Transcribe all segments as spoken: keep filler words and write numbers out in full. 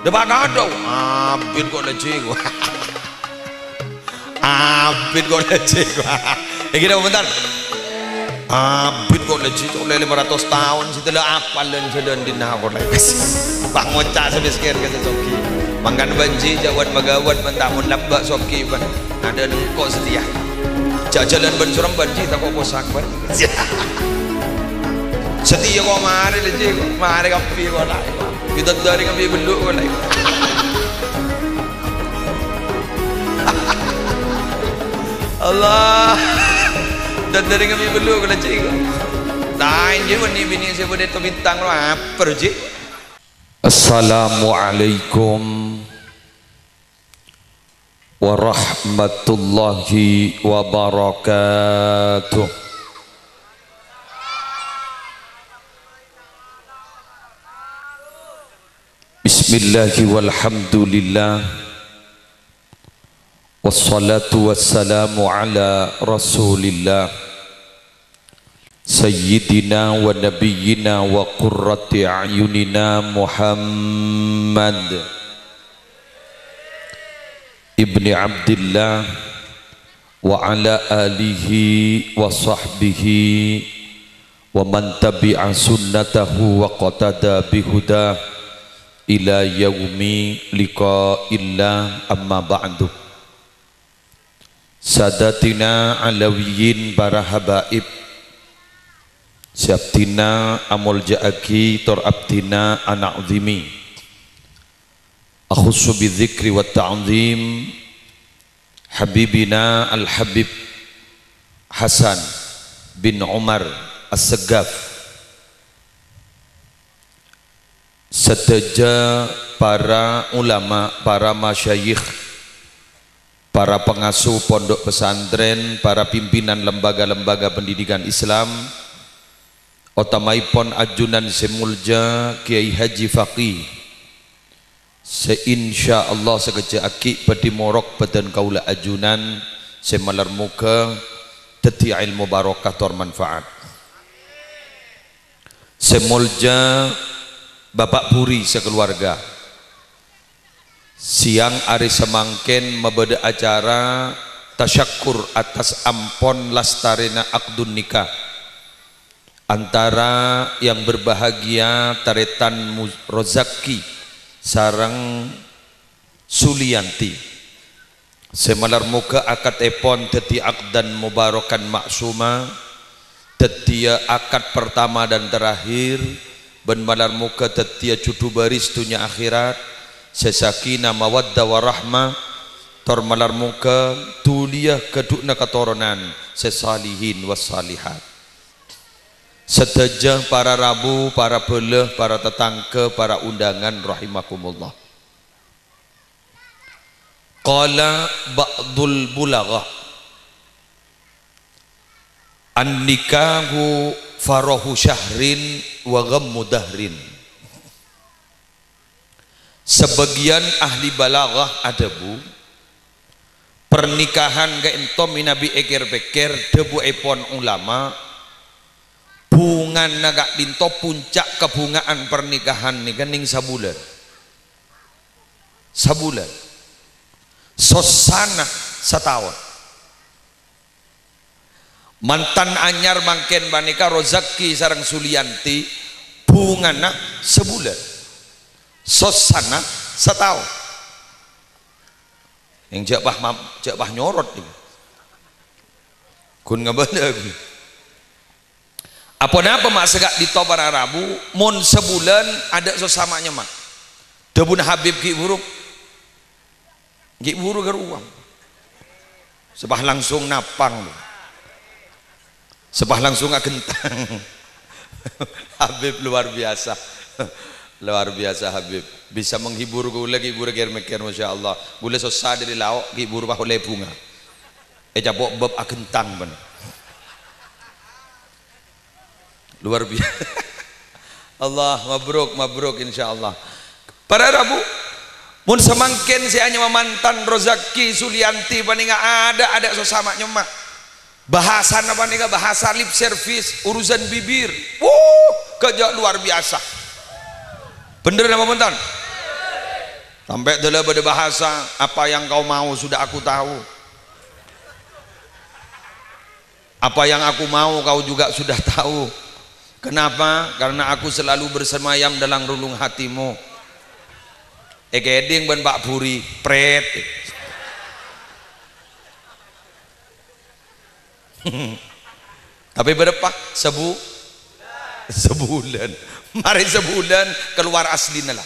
Dâpa' kadhâ'. Abit kok lajjhi. Abit kok lajjhi. Iki dâ' bentar. Abit kok lajjhi, cok lè lèma ratos taon, sè tella apal lan jhâlân dinna' kok lajjhi. Pas ngoca' sè mèskèn ka sè soghi. Mangkana bânjhi jhâ' wat-maghâwat, bân ta' mon lambâ' soghi, bân. Adâ' engko' satèya. Jhâ' jhâlân bân sorang bânjhi, tako' posak, bân. Satèya kok marè lajjhi, kok marè kabbhi kok la. Kita dari ngambi bellu' kok la. Allah. Dan dari ngambi bellu' kok la, cik. Nah, ini meni bini saya boleh to bintang lo, apa, cik? Assalamualaikum warahmatullahi wabarakatuh. Bismillahi walhamdulillah. Wassalatu wassalamu ala Rasulillah. Sayyidina wa nabiyyina wa qurrati a'yunina Muhammad ibni Abdillah wa ala alihi wa sahbihi wa man tabi'a sunnatahu wa qatada bihuda ila yaumi liqa'illah, amma ba'du. Sadatina Alawiyyin, para habaib, sè abdhina amolja'aghi tor abdhina ana'zimi. Akhussu bidzikri wa ta'zim Habibina Al-Habib Hasan bin Umar As-Segaf. Sadhâjâ para ulama, para masyayikh, para pengasuh pondok pesantren, para pimpinan lembaga-lembaga pendidikan Islam, otamaèpon ajunan sè molja Kiai Haji Faqih, sè insyaallah sakejjhâ' aghi' bhâdhi morok bhâdhân kaulâ ajunan sè malar moghâ dhâddhi èlmo barokah tor manfaat. Sè molja Bapak Buri sakaluarga, siang arè samangkèn mabâdâ acara tasyakkur atas ampon lastarèna akdun nikah antara yang berbahagia Tarètan Mu-, Rozaki sareng Suliyanti. Sè malar moghâ akadèpon dhâddhi akdan mubarokan ma'suma, dhâddhiyâ akad pertama dan terakhir, bân malar moghâ dhâddhiyâ judhu bâris dhunnya akhèrat, sè sakinah mawaddah warahmah, tor malar moghâ dhuliyâ ghâdhu'na katoronan sè salihin was salihat. Sadhâjâ para rabu, para bhâlâ, para tatangghâ, para undangan rahimakumullah. Qala ba'dul bulagha, "An-nikahu farahu syahrin wa ghammu dahrin." Sabâgiyân ahli balaghah adhâbu, pernikahan ka'ènto mènabi èkèr-pèkkèr, dhâbuèpon ulama, bhungana ka'dinto, puncak kabhunga'an pernikahan nèka nèng sabulân. Sabulân. Sossana sataon. Mantan anyar mangkèn panèka Rozaki sareng Suliyanti, bhungana sabulân. Sossana sataon. Yang jhâ' pas mam-, jhâ' pas nyorot nèko. Ghun ngabâlâ ghun. Aponapa ma' sè ka'dinto para rabu, mon sabulân adâ' sossa ma' nyemma'. Dhâbuna Habib ghi' buru. Ghi' buru karuwang. Sè pas langsung napang. Sè pas langsung aghentang. Habib luar biasa. Luar biasa Habib. Bisa menghibur kaulâ ghi' buru kèr-mèkkèr, masyaallah. Kaulâ sossa dâri lao', ghi' buru pas ollè bhunga. Ècapo' bâb aghentang, bân. Luar biasa. Allah, mabruk, mabruk, insyaallah. Para rabu, mon samangkèn sè anyama mantan Rozaki Suliyanti panèka adâ', adâ' sossa ma' nyemma'. Bahasana panèka bahasa lip service, urusan bibir. Wuh, kèjhâ' luar biasa. Bhender napa bhunten? Sampè' dâlâ bâdâ bahasa, "Apa yang kau mau sudah aku tahu. Apa yang aku mau kau juga sudah tahu." Kenapa? Karena aku selalu bersemayam dalam relung hatimu. Èkèdhing bân Pak Buri, pret. Tapè bârâmpa? Sabu-, sabulân. Marè sabulân kalowar aslina la.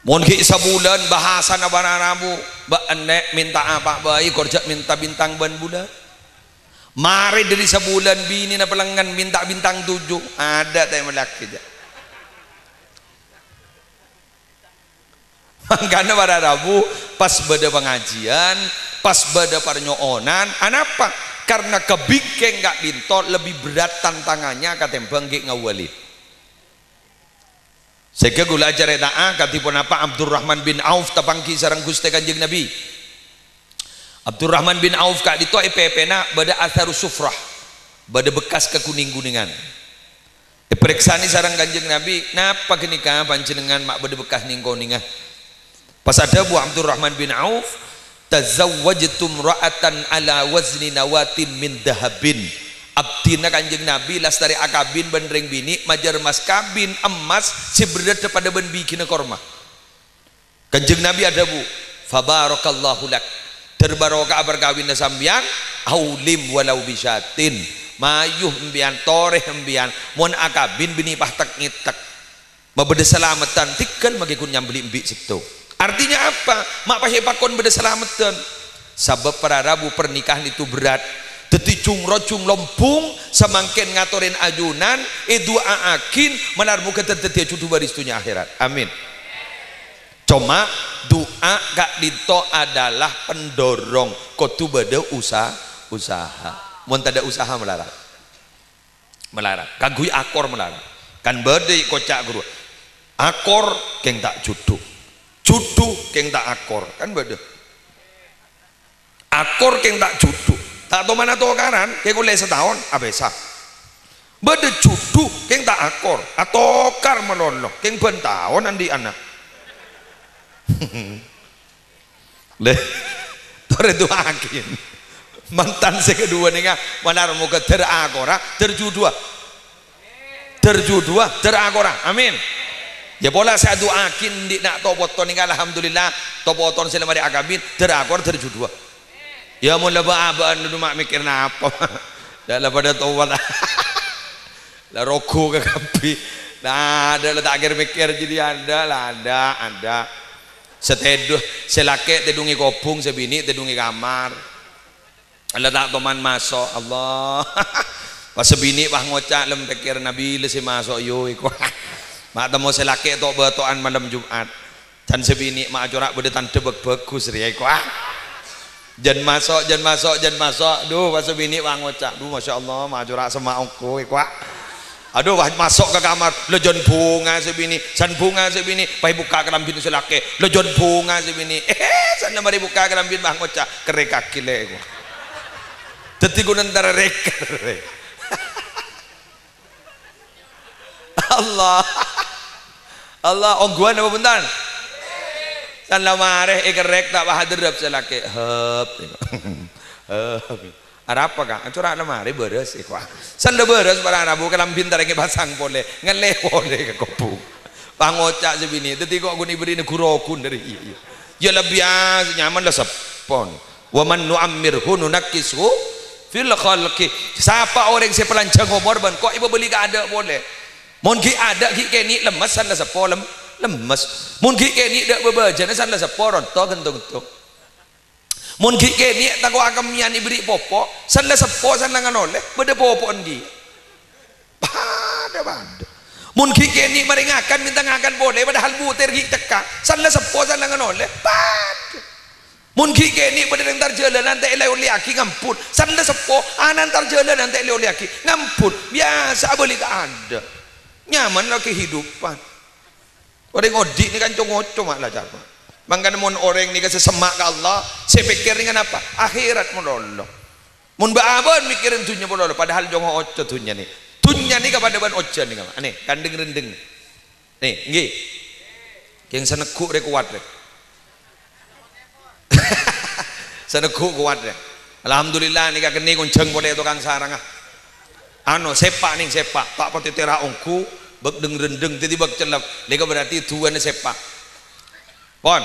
Mon ghi' sabulân bahasana para rabu, bâ' enna' mènta apa bhâi, kor jhâ' mènta bintang bân bulân. Marè dâri sabulân binèna pèlengngen mènta bintang tuju, adâ' ta' èmellèaghi jhâ'. Mangkana para rabu pas bâdâ pangajiân, pas bâdâ parnyo'onan, anapa? Karna kabingkèng ka'dinto lebbi berrâ' tantangannya katèmbhâng ghi' ngawali. Sèngghâ kaulâ acarèta'a kadhi ponapa Abdurrahman bin Auf tapangghi sareng Ghustè Kanjeng Nabi. Abdurrahman bin Auf ka'dinto è pèpèna bâdâ atharus sufrah, bâdâ bekkas kakunèng-kunèngan. Èparèksanè sareng Kanjeng Nabi, "Napa ghânèka panjhennengngan ma' bâdâ bekkas nèng-konèngnga?" Pas adhâbu Abdurrahman bin Auf, "Tazawwajtu imra'atan ala wazni nawatin min dhahabin." Abdhina Kanjeng Nabi lastarè akabin bân rèng binè' majâr mas kabin emmas sè berrâddhâ padâ bân bighina korma. Kanjeng Nabi adhâbu, "Fabarakallahu lak, terbaroka'a parkawinna sampèyan, aulim walau bisyatin, mayu empèyan, torè empèyan, mon akabin binè' pas tek-ngètek." Ma' bâdâ salameddhân, tèghâl maghi ghun nyambelli embi' sèttong. Artinya apa? Ma' pas èpakon bâdâ salameddhân. Sabâb para rabu pernikahan itu berat. Dhâddhi jung-rojung lombung, samangkèn ngatorè ajunan, èdu'a'aghin, malar moghâ dhâddhiyâ jhudhu bâris dhunnya akhèrat. Amin. Coma, du'a ka'dinto adalah pendorong, kodhu bâdâ usa-, usaha. Mon tadâ' usaha, malarat. Malarat. Kaangghuy akor malarat. Kan bâdâ koca' ghuru. Akor kèng ta' jhudhu. Jhudhu kèng ta' akor. Kan bâdâ. Akor kèng ta' jhudhu. Ta' toman atokaran, kèng ollè sataon, apèsa. Bâdâ jhudhu kèng ta' akor. Atokar malolo, kèng bân taon andi' ana'. Lè, torè du'aaghin. Mantan sè kaduwâ nèka, malar moghâ dâr akora, dâr jhudhuwâ. Dâr jhudhuwâ, dâr akora. Amin. Yâ pola sè adu'aaghin andi' na' to-poto nèka, alhamdulillah, to-poto sè la marè akabin, dâr akor, dâr jhudhuwâ. Yâ mon la bâ'-abâ'ân dulu ma' mèkkèr napa. La, la padâ towa ta'. La rogo kakabbhi. La adâ' la ta' kèr-mèkkèr jârèya adâ', la adâ', adâ'. Sè tèdung, sè lakè' tèdungè kobhung, sè binè' tèdungè kamar. La ta' toman maso', Allah. Pas sè binè' pas ngoca', "Lem, pèkkèr nabi la sè maso' yo iko." Ma' temmo sè lakè' to'-bâto'an malem Jum'at. Can sè binè' ma' acora' bâdâ tandhâ bâg-, bhâghus rèya iko, ah. Jân maso', jân maso', jân maso'. Dhu, pas sè binè' pas ngoca', "Dhu, masyaallah, ma' acora' semma' ongko iko, ah." Adhu, pas maso' ka kamar, la jân bhunga sè binè', san bhunga sè binè', pas èbukka' kalambhina sè lakè', la jân bhunga sè binè'. Eh, san la marè bukka' kalambhina pas ngoca', "Kerrèkaghi, Lè'," iko. Dhâddhi ghun entara rèker. Allah. Allah, ongghuwân apa bhunten? San la marè èkerrèk ta' pas aderrep sè lakè'. Hep. Hep. Arapa, Ka'? Acora' la marè bârâs, iko. San la bârâs para rabu kalambhi tarèngè pasang polè. Ngallè polè ka kobhung. Pas ngoca' sè binè'. Dhâddhi ko' ghun èbherri'na ghuru ghun dâri, iyâ, iyâ. Yâ la biyasa, nyaman la seppon. "Wa man nu'ammirhu nunakkishu fil khalqi." Sapa orèng sè palanjhâng omor bân ko' èpabâli ka adâ' polè. Mon ghi' adâ' ghi' kènè' lemmes, san la seppo lem-, lemmes. Mon ghi' kènè' dâ' bâbâjâna, san la seppo ronto ghânto-ghânto. Mon ghi' kènè' tako' akemmèyan èbherri' popo', san la seppo, san la nganolè, bâdâ popo'en ghi'. Padâ-padâ. Mon ghi' kènè' marè ngakan, mènta ngakan polè, padahal butèr ghi' cekka', san la seppo, san la nganolè, padâ. Mon ghi' kènè' bâdâ rèng tar jhâlânan ta' èlè-ollèyaghi, ngampun. San la seppo, ana' tar jhâlânan ta' èlè-ollèyaghi, ngampun. Biyasa abâli ka adâ'. Nyaman la kehidupan. Orèng odi' nèka co-ngoco ma' la ca'na. Mangkana mon orèng nèka sè semma' ka Allah, sè èpèkkèr nèka napa? Akhèrat malolo. Mon bâ'-abâ'ân mèkkèrè dhunnya malolo, padahal co-ngoco dhunnya nè. Dhunnya nèka padâ bân ojhân nèka, ma'. Anè, kandheng-rendheng. Nè, ènggi. Kèng saneggu' rè kowat rè. Saneggu' kowat rè. Alhamdulillah, nèka kennèng konjhâng polè tokang sarangnga. Ano, sèpa' nèng sèpa'. Ta' patè tèra' ongghu, bâk dheng-rendheng, dhâddhi bâk cellep. Nèka berarti duwâna sèpa'. Pon.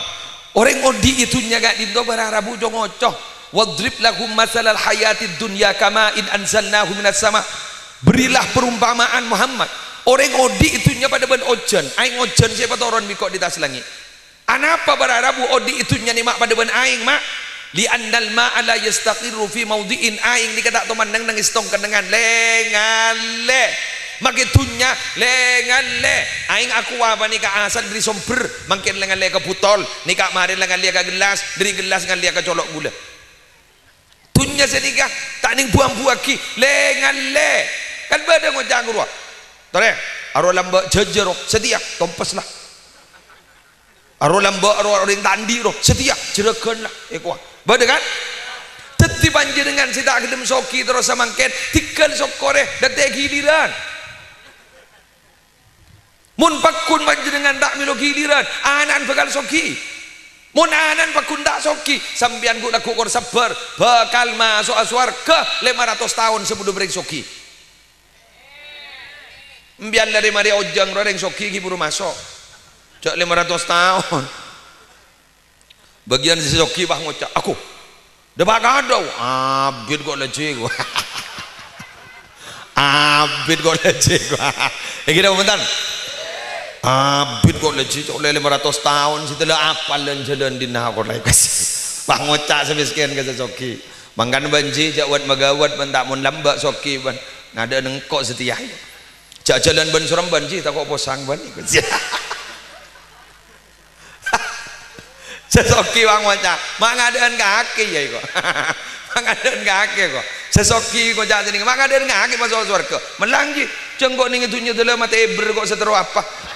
Orèng odi'i dhunnya ka'dinto para rabu co-ngoco. "Wadrib lahum masalal hayatid dunya kama'in anzalnahu minas sama." Berilah perumpamaan, Muhammad. Orèng odi'i dhunnya padâ bân ojhân. Aèng ojhân sè èpatoron bi' ko' dhi attas langngè'. Anapa para rabu odi'i dhunnya nèka ma' padâ bân aèng, ma'? "Li'annal ma'a la yastaqirru fi maudhi'in." Aèng nèka ta' toman neng-neng è sèttong kennengngan. Lè-ngalè. Makè dhunnya, lè-ngalè. Aèng aqua panèka asal dhâri sombher, mangkèn lè-ngalè ka butol, nèka marè lè-ngalè ka gellas, dhâri gellas ngalè ka colo' ghulâ. Dhunnya sanèka ta' nèng bu-ambuwâghi, lè-ngalè. Kan bâdâ ngoca' ghâruwa. Torè, aro lambâ' jhâjhâ ro, satèya, tompes la. Aro lambâ', aro orèng ta' andi' ro, satèya, jhârâghân la. Èkowa. Bâdâ kan? Dhâddhi panjhennengngan sè ta' ghellem soghi terros samangkèn, dhingghâl sokkorè, dhâddhi ghilirân. Mon pagghun panjhennengngan ta' mèlo ghilirân, ana'na bhâkal soghi. Mon ana'na pagghun ta' soghi, sampèyan ghu'-, lagghu' kor sabbhâr, bhâkal maso'a sowarghâ lèma ratos taon sabellunna orèng soghi. Empèyan la rè-marè ojhân ro, orèng soghi ghi' buru maso'. Jhâ' lèma ratos taon. Bâgiyân sè soghi pas ngoca', "Aku, dâpa' kadhâ', abit ko' lajhi ko'." Abit ko' lajhi ko'. Èngghi napa bhunten? Abit ko' lajhi, colè lèma ratos taon, sè tella' apal lan-jhâlân dinna' ko' lajhi. Pas ngoca' sè mèskèn ka sè soghi. "Mangkana bân jhi, jhâ' wât-maghâwât bân ta' mon lambâ' soghi bân. Ngadâ'ân engko' satèya. Jhâ' jhâlân bân sorembân jhi, tako' posang bân." Sè soghi pas ngoca', "Ma' ngadâ'ân kakè, yâ, ko'." "Ma' ngadâ'ân kakè, ko'." Sè soghi ngoca' sanèka, "Ma' ngadâ'ân kakè maso' sowarghâ." "Mellang, jhi. Jhâ' engko' nèng è dhunnya tella' matè bher ko' sè terro apa."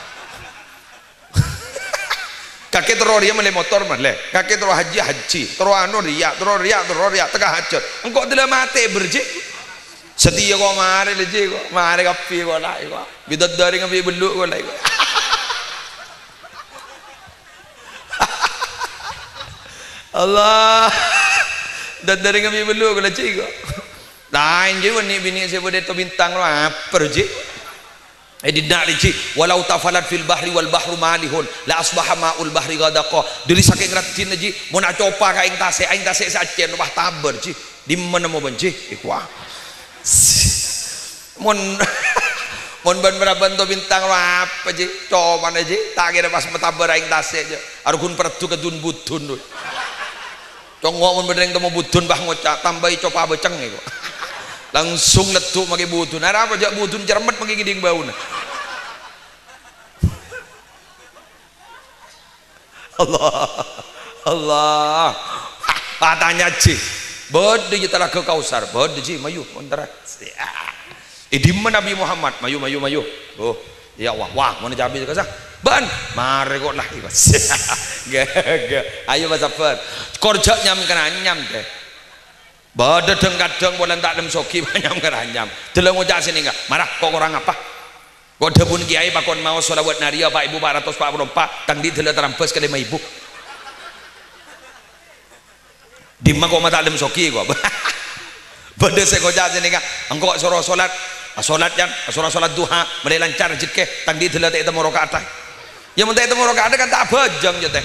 Kakè terro rèya mellè motor mellè. Kakè terro hajji, hajji. Terro anu rèya, terro rèya, terro rèya. Tèka hajhât. Engko' tella' matè bher, jhi. Satèya ko' marè, lajhi ko'. Marè kabbhi ko' la, ko'. Bidadari ngabbi bellu' ko' la, ko'. Allah. Dadari ngabbi bellu' ko' lajhi ko'. Laèn jhi bânnè binè' sè bâdâ è Tobintang ro apa jhi. È dinna' rè jhi, "Walau tafalat fil bahri wal bahru malihun, la asbaha ma'ul bahri ghadaqa." Dhâri sakèng raddhinna jhi, mon acopa ka aèng tasè', aèng tasè' sè accèn, wah, tabâr jhi. Dimma nemmo bân jhi? Èkowa. Mon, mon bân-bârâbân Tobintang ro apa jhi? Copana jhi, ta' kèra pas matabâr aèng tasè' jhi. Arghun perdhu ka dun-budun, ro. Congngo' mon bâdâ orèng temmo budun pas ngoca', "Tambâi copa bâceng," èkowa. Langsung leddhu' makè budun. Arapa jhâ' budun cermet makè ngèdhing bâuna. Allah. Allah. Atanya jhi. Bâdâ jhi Talaga Kausar. Bâdâ jhi, mayu, mon terra. È dimma Nabi Muhammad? Mayu, mayu, mayu. Oh, ya Allah. Wah, mon cabi kasa. Bân, marè ko' la. Gâ, gâ. Ayo, Mas Sabar. Kor jhâ' nyam-karanyam, tè. Bâdâ dhâng-kadhâng polana ta' lem soghi nyam-karanyam. Dâlâ ngoca' sè nèka. Mara, ko' korang apa? Ko' dhâbuna kèyaè pakon maos shalawat nariyah pa' èbu pa' ratos pa' polo empa', tang dhi' dâlâ tarambâs ka lèma èbu. Dimma ko' ma' ta' lem soghi ko'. Bâdâ sè ngoca' sè nèka, "Engko' soro sholat, sholat, yan, soro sholat duha, malè lancar rejhekkè, tang dhi' dâlâ ta' ètemmo raka'atta." Ya, mon ta' ètemmo raka'atta kan ta' abhâjâng, ya, tè.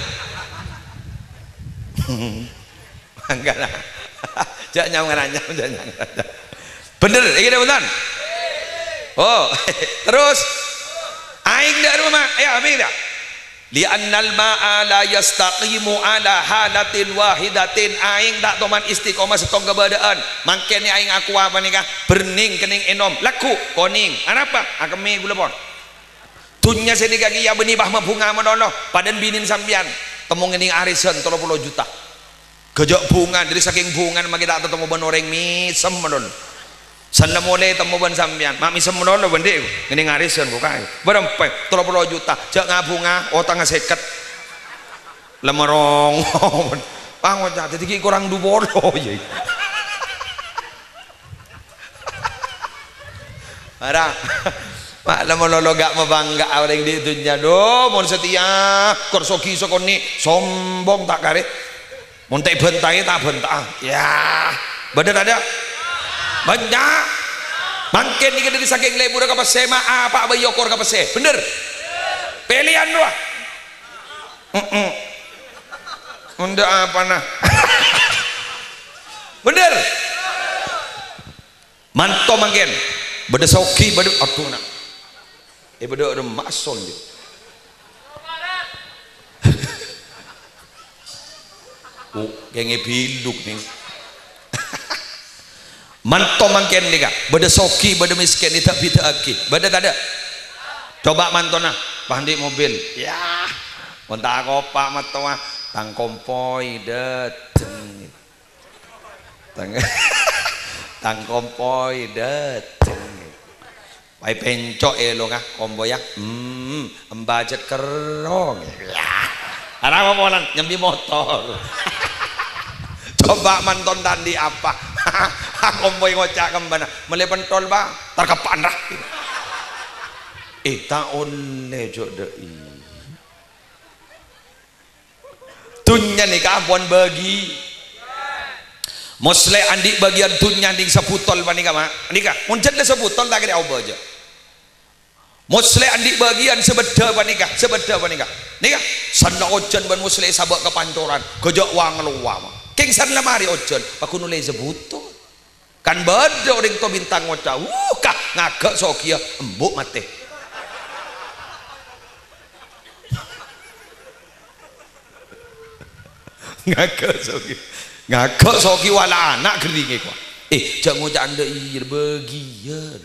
Mangkana. Jhâ' nyam-ngaranyam, jhâ' nyam-ngaranyam. Bhender, èngghi napa bhunten? Oh, terros. Aèng dâ' roma, ya, amin, ya. "Li'annal ma'a la yastaqimu ala halatin wahidatin." Aèng ta' toman istiqomah sèttong kabâdâ'ân. Mangkèn aèng aqua panèka bhârnèng kennèng ènom. Lagghu', konèng. Arapa? Akemmè ghulâ pon. Dhunnya sè nèka kèya bânnè pas mabhunga malolo, padâna binèna sampèyan, temmo ngennèng arisan tello polo juta. Ghâjâ' bhunga, dhâri sakèng bhungana makè ta' tatemmo bân orèng, mèsem malolo. Sella molè temmo bân sampèyan, ma' mèsem malolo bânnè, ngennèng arisan buka. Bârâmpa? Tello polo juta. Jhâ' ngabhunga, otangnga sèket. Lemerong. Pas ngoca', dhâddhi ghi' korang du polo, yâ. Ara. Ma'lè malolo ga' mabangga'a orèng è dhunnya, do, mon satèya kor soghi sakonè', sombong ta' karè. Mon ta' èbhântaè, ta' bhânta'a. Yâ, bâdâ tadâ'? Bânnya'. Mangkèn nèka dâri sakèng lebbhurrâ ka pèssè, ma' apa' bhâi okor ka pèssè. Bhender? Pèlèyan rowa. Heeh. Mon dâ' apana? Bhender? Manto mangkèn, bâdâ soghi, bâdâ, adhu, na'. Eh, bâdâ remma' asol, jâ. Oh, kèngèng biluk, nèng. Manto mangkèn nèka, bâdâ soghi, bâdâ mèskèn, èdâ'-bidâ'aghi. Bâdâ tadâ'? Coba mantona, pas andi' mobil. Yâ, mon ta' akopa' mattowa, tang kompoy dâteng. Tang, tang kompoy dâteng. Pas èpènco' èlongnga kompoyya. Hmm, embâ jhât kerrong. Yâ. Arapa polana nyambi motor. Coba manton ta' andi' apa. Kompoy ngoca' ka embâna, "Mellè pentol, Bang." "Tar keppa'an, ra." Eh, ta' ollè, jhâ' dâ'i. Dhunnya nèka ampon bâgi. Moslè andi' bâgiyân dhunnya nèng sabutol panèka, ma'. Nèka, mon jhât la sabutol ta' kèra obâ, jhâ. Moslè andi' bâgiyân sabâddhâ panèka, sabâddhâ panèka. Nèka, sanna ojhân bân moslè èsabâ' ka pancoran, ghâjâ' wa-ngalowar, ma'. Kèng sanna marè ojhân, paghun ollè sabutol. Kan bâdâ orèng towa bintang ngoca', "Wuh, ka, ngaghâ' sogiyâ, embu' matè." Ngaghâ' sogi. Ngaghâ' sogi wala ana' ghâringè, kowa. Eh, jhâ' ngoca' endâ' iyâ, bâgiyân.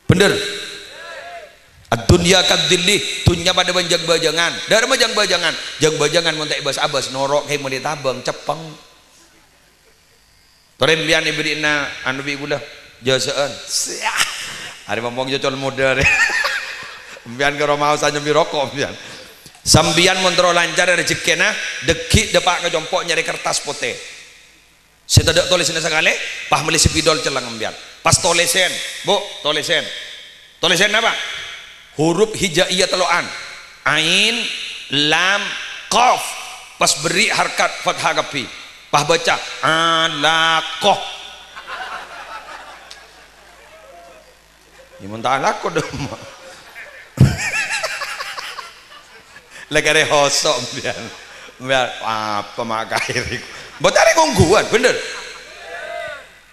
Bhender? Ad-dunya kadzilli, dhunnya padâ bân jâng-bâjângan. Dâremma jâng-bâjângan? Jâng-bâjângan mon ta' èbâs-abâs, noro' kèng mon ètabâng, ceppeng. Torè empèyan èbherri'na anu bi' ghulâ, jâsa'an. Siah. Arè mompong cocol modâ arè. Empèyan karo maosa nyambi roko' empèyan. Sampèyan mon terro lancar rejhekkèna, dâggi' dâpa' ka compo' nyarè kertas potè. Sè tadâ' tolèsanna sakalè, pas mellè spidol celleng empèyan. Pas tolèsèn, Bu, tolèsèn. Tolèsèn napa? Huruf hijaiyah tello'an. Ain, lam, qaf. Pas berri' harkat fathah kabbhi. Pas bâca, alaqah. Yâ, mon ta' alako, dâ' emma'. La karè hoso', empèyan. Empèyan, apa ma' kaèrè? Mbok tarè ngongghuwân, bhender?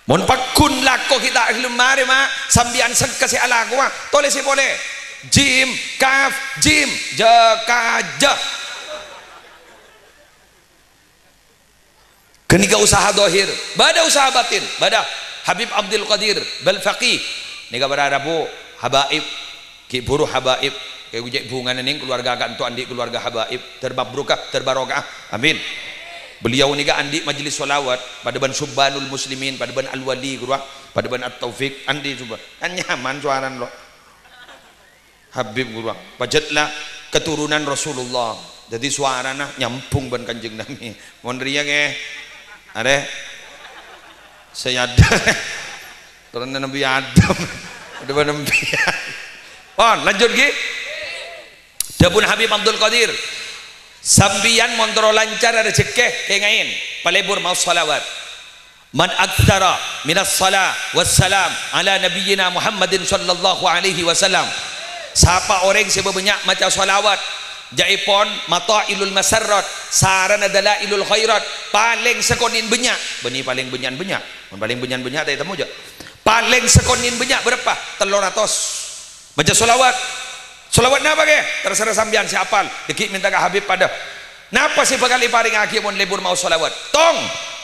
Mon pagghun lako ghi' ta' ghellem marè, ma', sampèyan sengka sè alakowa, tolèsè polè. Jim, kaf, jim, ja, ka, ja. Ghânèka usaha dhahir, bâdâ usaha batin, bâdâ. Habib Abdul Qadir Balfaqi, nèka para rabu habaib, ghi' bhuru habaib, kè ghu cè' bhungana nèng kaluwarga ka'ento andi' kaluwarga habaib, termabrukah, terbarokah, amin. Beliau nèka andi' majelis sholawat, padâ bân Subbanul Muslimin, padâ bân Al-Wali, ghuru, padâ bân At-Taufik, andi' coba. Kan nyaman sowarana, lo. Habib ghuru, pajhât la keturunan Rasulullah. Dhâddhi sowarana nyambhung bân Kanjeng Nabi. Mon rèya, kè, arè, Sayyada. Turunna Nabi Adam. Padâ bân empèyan. Pon, lanjut, ghi. Dhâbuna Habib Abdul Qadir, "Sampèyan mon terro lancar rejhekkè, kèngèng, palebur maos shalawat." "Man aktsara minas shalah wassalam ala nabiyyina Muhammadin sallallahu alaihi wasallam." Sapa orèng sè bâbânnya' maca shalawat, jâ'èpon Mata'ilul Masarrat, sarana Dalailul Khairat, palèng sakonè'en bânnya'. Bânnè palèng bânnya'an bânnya'. Mon palèng bânnya'an bânnya', ta' ètemmo, jâ. Palèng sakonè'en bânnya' bârâmpa? Tello ratos. Maca shalawat. Shalawat napa, kè? Terserah sampèyan sè apal. Dâggi' mènta ka Habib padâ. Napa sè bhâkal èparèngaghi mon lebur maos shalawat? Tong,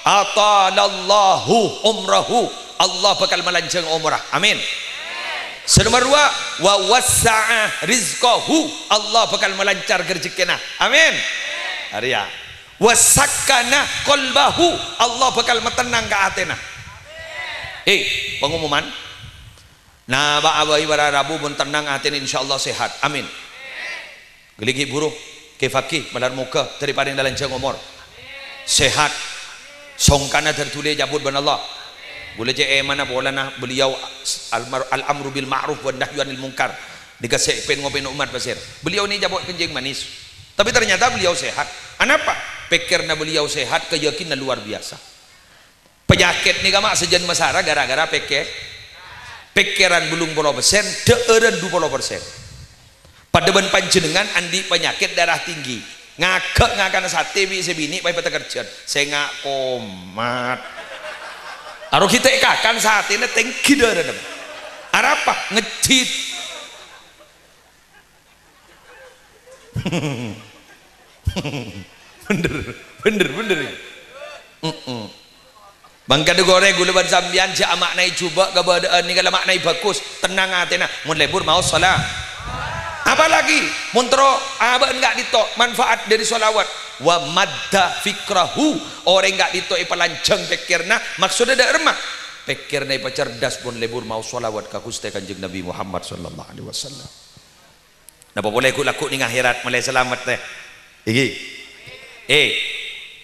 "Atalallahu umrahu." Allah bhâkal malanjhâng omorra. Amin. Sè nomer duwâ', "Wa wassa'a rizqahu." Allah bhâkal malancar rejhekkèna. Amin. Arèya. "Wa sakkana qalbahu." Allah bhâkal matennang ka atèna. Eh, pengumuman. Napa'a bhâi para rabu mon tennang atèna, insyaallah sehat. Amin. Ghâlli ghi' bhuru, Kè Fakih, malar moghâ dâri parèng lanjhâng omor. Sehat. Songkana dâr dhuli ècabut bân Allah. Kaulâ cè' èmana polana beliau al-mar-, al-amru bil ma'ruf wan nahyu anil munkar. Nèka sè pèn-ngopèn ommat pasèr. Beliau nèka capa' kencing manis. Tapi ternyata beliau sehat. Anapa? Pèkkèrra beliau sehat, keyakinan luar biasa. Panyakèt nèka ma' sajân masara gara-gara pèkkè-, pèkkèran bâllung polo persen, dhâ'ârân du polo persen. Padâ bân panjhennengngan andi' panyakèt darah tinggi, ngaghâ' ngakana satè bi' sè binè' pas èpatekerjhân, sènga' komat. Aro ghi' ta' èkakan satèna tèngghi dârâna. Arapa? Ngejjhit. Bhender, bhender, bhender. Heeh. Mangkana ghârâ ghulâ bân sampèyan jhâ' ama'naè jhubâ' kabâdâ'ân nèka la ma'naè bhâghus, tennang atèna, mon lebur maos sala-. Apalagi mon terro abâ'na ka'dinto manfaat dhâri shalawat. Wa madda fikrahu, orèng ka'dinto èpalanjhâng pèkkèrra, maksoddhâ dâ' remma? Pèkkèrra èpacerdas mon lebur maos shalawat ka Ghustè Kanjeng Nabi Muhammad sallallahu alaihi wasallam. Napa polè ghu'-lagghu' neng akhèrat mèlè salamet, tè? Iki. Eh,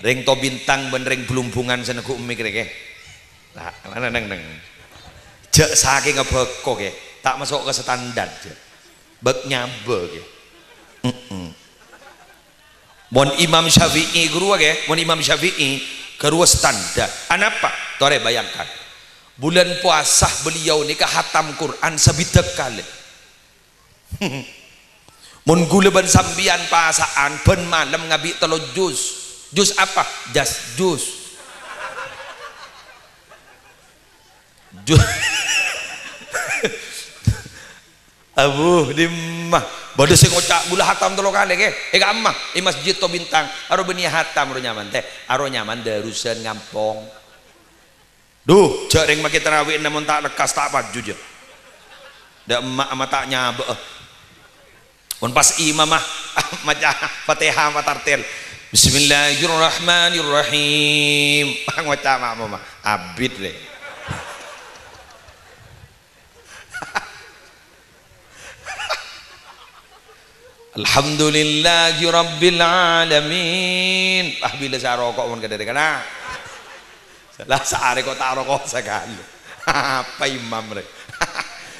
rèng to bintang bân rèng Blumbungan sè neggu' mik rè, kè. Lah, mana neng, neng? Jhâ' sakènga bhâko, kè. Ta' maso' ka standar, jhâ'. Bâk nyabâ, kè. Mm-mm. Mon Imam Syafi'i ghâruwa, kè, mon Imam Syafi'i ghâruwa standar. Anapa? Torè bayangkan. Bulân powasa beliau nèka hatam Qur'an sabidhâk kalè. Mon ghulâ bân sampèyan pasa'an bân malem ngabi' tello juz. Juz apa? Jas juz. Juz. Abu, dimma? Bâdâ sè ngoca', "Ghulâ hatam tello kalè, kè." È ka'emma, è masjid to bintang. Aro bânnè hatam, aro nyaman, tè. Aro nyaman dârusan ngampong. Duh, jhâ' rèng makè tarawih namong ta' lekkas ta' paju, jhâ'. Dâ' emma' ma' ta' nyabâ'â. Mon pas imamma maca Fatihah matartil. "Bismillahirrahmanirrahim." Ngoca' ma'mumma, "Abit, rè." "Alhamdulillahi rabbil alamin." Ah, bilâ sè aroko' mon kadhâri kana'. Salah saarè ko' ta' aroko' sakalè. Apa imam rè?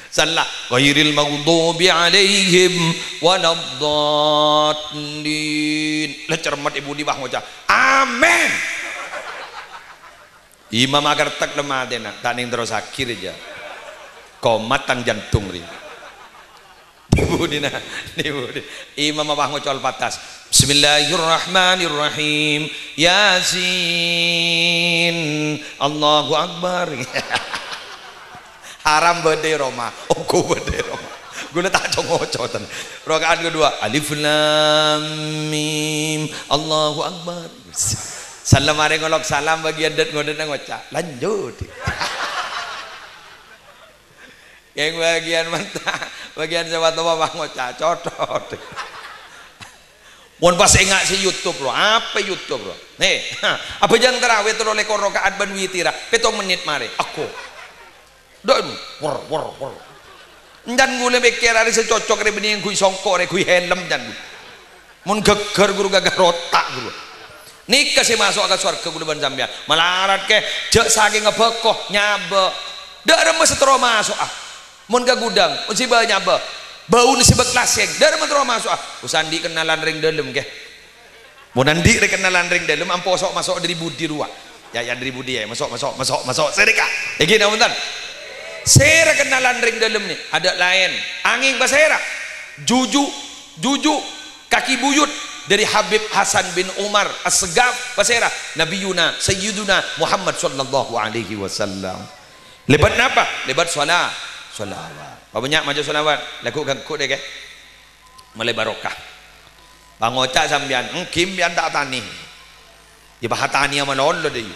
Salah. "Ghairil maghdubi alaihim waladdallin." Lah cermet ibu di bâ' ngoca', "Amin." Imam akertek lemma atèna, ta' nèng terrossaghi rèya. Komat tang jantung rè. Dibudina, dibudi. Imam apa ngocol patas. "Bismillahirrahmanirrahim. Yasin. Allahu Akbar." Haram bâdâ è roma, ongghu bâdâ è roma. Ghulâ ta' co-ngocoten. Rakaat kedua, "Alif Lam Mim. Allahu Akbar." Salam arè ngolok salam, bâgiyân dât-ngodât ngoca', "Lanjut." Kèng bâgiyân menta, bâgiyân sè wa-, towa ngoca', "Cothot." Mon pas enga' sè YouTube, ro, apa YouTube, ro? Hè, abhâjâng tarawih tello lèkor rakaat bân witira, pètto mennit marè. Ako. Dâ' anu, wor, wor, wor. Encan ghulâ mèkkèr arè sè cocok rè bânnè ngangghuy songko' rè, ghuy helm, encan ghulâ. Mon ghâgghâr ghuru ghâgghâr otak ghuru. Nèka sè maso'a ka sowarghâ ghulâ bân sampèyan. Malarat kè, jhâ' sakènga bhâko, nyabâ. Dâ' remma sè terro maso'a. Mon ka ghudhâng, mon sè bâ nyabâ. Bâuna sè bâk lasèng, dâ' remma terro maso'a. Usa andi' kennalan rèng dâlem kè. Mon andi' rè kennalan rèng dâlem, ampo so'-maso' dâri budi rowa. Ya, ya, dâri budi, ya, maso', maso', maso', maso', sèrèka. Èngghi, napa bhunten? Sèra kennalan rèng dâlem nè, adâ' laèn. Angèng pasèra? Juju', juju', kaki buyut dâri Habib Hasan bin Umar As-Segaf, pasèra? Nabiyuna, Sayyiduna Muhammad sallallahu alaihi wasallam. Lèbât napa? Lèbât shola-, sholawat. Pabânnya' maca sholawat. Lagghu' ganggu deh, kè. Molaè barokah. Pangoca' sampèyan, "Èngghi sampèyan ta' tanè." Yâ, bâ' tanèya malolo, dâ' iyâ.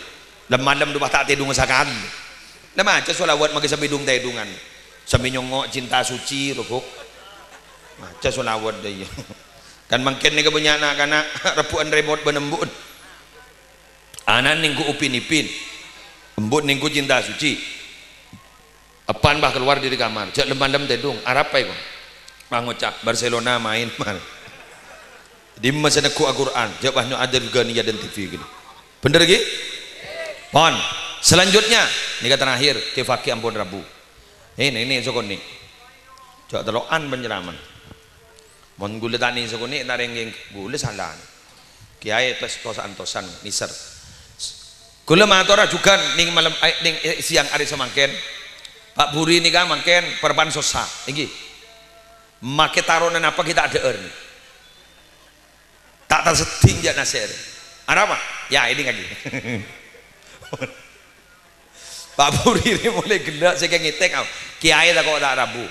Lem-malem du bâ' ta' tèdhung sakalè. La maca sholawat maghi sampè dhung-tèdhungan. Sampè nyongngo' cinta suci, robbhu. Maca sholawat, dâ' iyâ. Kan mangkèn nèka bânnya' na'-kana' rebbhu'ân remote bân embu'en. Ana' nèngghu Upin Ipin. Embu' nèngghu cinta suci. Eppa'na bâ kalowar dâri kamar, jhâ' lem-malem tèdhung, arapa èko? Bâ ngoca', "Barcelona maèn, mal." Dimma sè neggu' Al-Qur'an, jhâ' bâ nyo'adhâr ghâni yâ dântè' gini. Bhender ghi? Pon. Selanjutnya, nèka terakhir, Kè Fakih ampon rabu. Nè, nè, nè, sakonè'. Jhâ' tello'an panceramah. Mon ghulâ ta' nè sakonè', ta' rèng-, ghulâ sala. Kèyaè tos-, tos-antosan, nèser. Ghulâ matora jhughân nèng malem, eh, nèng, eh, siang arè samangkèn. Pak Buri nèka mangkèn parappa'na sossa, èngghi. Makè tarona napa ghi' ta' dhâ'âr nè. Ta' tasedding jhâ' nasè'è. Arapa? Ya, èdingngaghi. Pak Buri rè molaè ghellâ' sè kè ngètèk, ah. Kèyaè tako' ta' rabu.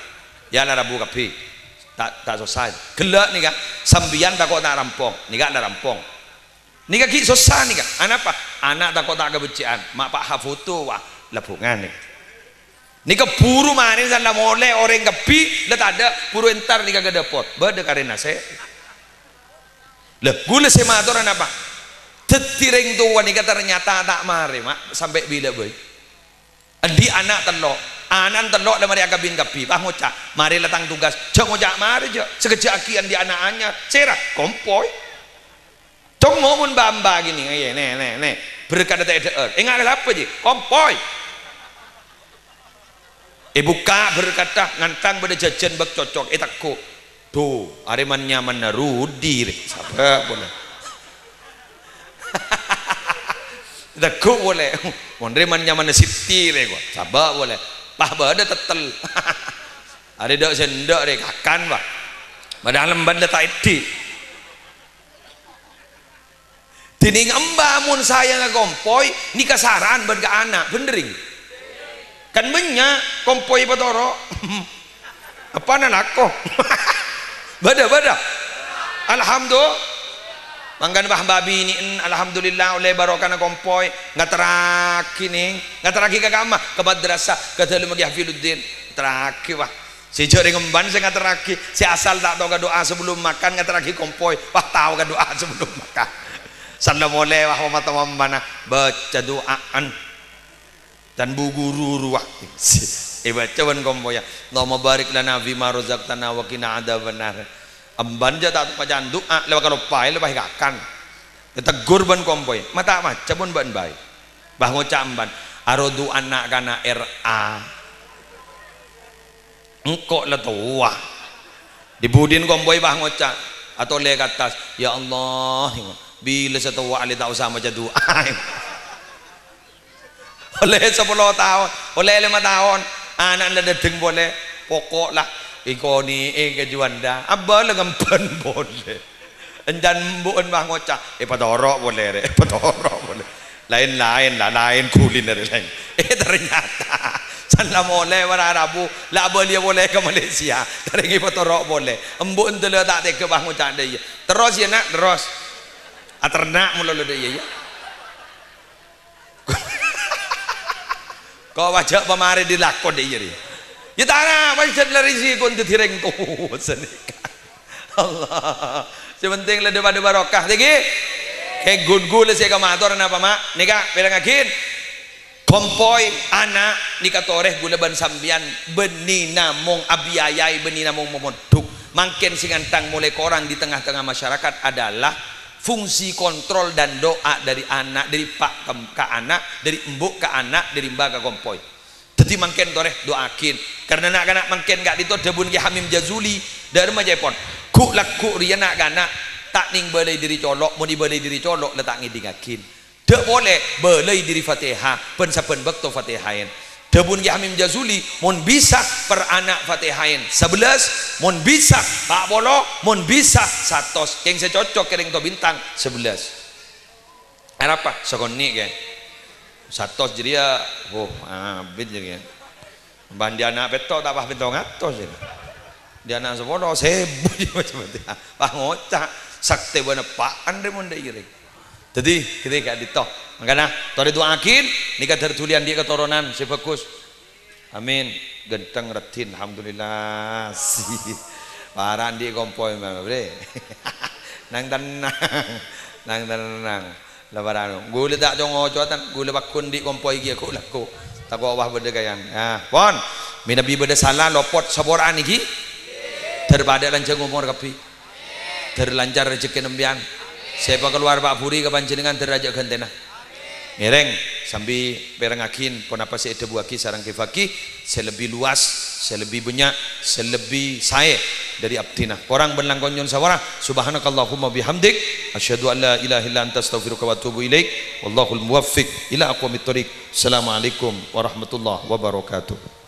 Ya, la rabu kabbhi. Ta', ta' sossa. Ghellâ' nèka, sampèyan tako' ta' rampong. Nèka la rampong. Nèka ghi' sossa nèka. Anapa? Ana' tako' ta' kabhecce'an. Ma' pa' ha foto, wah, lebbhungan nèka. Nèka buru marè sala molè orèng kabbhi, la tadâ', buru entar nèka ka dâpor. Bâdâ karè nasè'. Lah, ghulâ sè mator napa? Dhâddhi rèng towa nèka ternyata ta' marè, ma', sampè' bilâ bhâi. Andi' ana' tello', ana'na tello' la marè akabin kabbhi, pas ngoca', "Marè la tang tugas." Jhâ' ngoca' marè, jhâ'. Sakejjhâ' aghi' andi' ana' anyar, sèra, kompoy. Congngo' mon bâ'-embâ' ghi nè, nè, nè, nè. Berkadhâ ta' èdhâ'âr. Enga' la apa, jhi? Kompoy. Èbukka' berkadhâ, ngantang bâdâ jhâjhân bâk cocok, ètegghu'. Dhu, arè man-nyamanna Rudi rè. Sabâ' polè. Ètegghu' polè. Mon rè man-nyamanna Siti rè, ko. Sabâ' polè. Pas bâdâ tettel. Arè dâ' sè endâ' rè, kakan, Pak. Padahal emban la ta' èdhi'. Dhinèng embâ mon sayangnga kompoy, nèka sara'an bân ka ana', bhender, èngghi? Kan bânnya' kompoy patoro'. Apa na lako? Bâdâ, bâdâ. Alhamdulillah. Mangkana bâ' binè'en, alhamdulillah, ollè barokana kompoy. Ngaterraghi, nèng. Ngaterraghi ka kamma? Ka madrasah, ka dâlemma Kè Hafiluddin. Ngaterraghi, wah. Sè jhâ' rèng emban sè ngaterraghi, sè asal ta' tao ka du'a sebelum makan ngaterraghi kompoy, pas tao ka du'a sebelum makan. Salla molè, wah, mata mammana, baca du'aan. Dan bu ghuru rowa. Èbâca bân kompoyya, "Allahumma barik lana fima razaqtana wa qina adzabannar." Emban jhâ' ta' maca du'a, lè kaloppaè, lè pas èkakan. Ètegghu' bân kompoy, "Ma' ta' maca pon bâ'na bhâi." Bâ' ngoca' emban, "Arodu ana' kana' R A." Engko' la towa. Dhi-budhina kompoy bâ' ngoca', atolè ka attas, "Ya Allah, bilâ sè towa alè ta' osa maca du'a." Ollè sapolo taon, ollè lèma taon, ana'na la dâteng polè, poko' la èkonè'è ka Juanda, abâlâ ngemban polè. Èncan embu'en bâ' ngoca', "Èpatoro' polè, rè, èpatoro' polè." Laèn-laèn, la, laèn kuliner laèn. Eh, ternyata, salla molè para rabu, la abâliyâ polè ka Malaysia. Tarèng èpatoro' polè. Embu'en dâlâ ta' tegghâ bâ' ngoca' dâ' iyâ. "Terros, yâ, Na', terros." Aterna' molo la dâ' iyâ, yâ. Ko' wajâ pamarè dhi lako dâ' iyâ rè. Yâ tara, pajhât la rèzèkon dâddhi rèng towa sanèka. Allah. Sè penting la dâ-, padâ barokah, ngghi? Kè ghun-ghulâ sè kamator napa, Ma'? Nèka, pèrengngaghi. Kompoy, ana', nèka torè ghulâ bân sampèyan, bânnè namong abiyayaè, bânnè namong momondhuk. Mangkèn sè ngantang molaè korang di tengah-tengah masyarakat adalah fungsi kontrol dan doa dari ana', dari eppa' ka, ka ana', dari embu' ka ana', dari embâ ka kompoy. Dhâddhi mangkèn torè du'aaghi. Karna na'-kana' mangkèn ka'dinto dhâbuna Kè Hamim Jazuli, dâ' remma ca'èpon, "Ghu'-lagghu' rèya na'-kana' ta' nèng bâlâi dâri colo', mon èbâlâi dâri colo' la ta' ngèdingngaghi. Dâ' polè bâlâi dâri Fatèha, bân sabbhân bâkto Fatèhaèn." Dhâbuna Kè Hamim Jazuli, "Mon bisa per ana' Fatèhaèn sabellâs, mon bisa pa' polo, mon bisa satos. Kèng sè cocok kèrèng to bintang sabellâs." Arapa? Sakonè', Kè. Satos jârèya, woh, abit jârèya. Bân dâ' ana' pètto' ta' pas pètto' ngatos jârèya. Dâ' ana' sapolo, sèbu jârèya. Pas ngoca', saktè bân eppa'an rè mon dâ' iyâ rè. Dhâddhi, ghâtè ka'dinto. Mangkana, torè du'aaghi, nèka dâr dhuli andi' katoronan sè bhâghus. Amin. Ghântheng raddhin, alhamdulillah. Para andi' kompoy, Bre. Nang tennang. Nang tennang. La para anu. Ghulâ ta' co-ngoco, tan. Ghulâ pagghun andi' kompoy kèya ghu'-lagghu'. Tako' wah bâdâ kèyan. Nah, pon. Mènabi bâdâ sala, lopot, sapora'an nèka. Dâr padâ lanjhâng omor kabbhi. Dâr lancar rejhekkèna sampèyan. Sè èpakalowar Pa' Buri ka panjhennengngan dâr ajâ' ghântèna. Ngèrèng. Sambi pèrengngaghi ponapa sè èdhâbuwâghi sareng Kè Faqih sè lebbi luwas, sè lebbi bânnya', sè lebbi saè dhâri abdhina. Korang bân langkong nyo'on saporana. Subhanakallahumma bihamdik, asyhadu an la ilaha illa anta astaghfiruka wa atubu ilaik. Wallahul muwaffiq ila aqwamit thoriq. Assalamualaikum warahmatullahi wabarakatuh.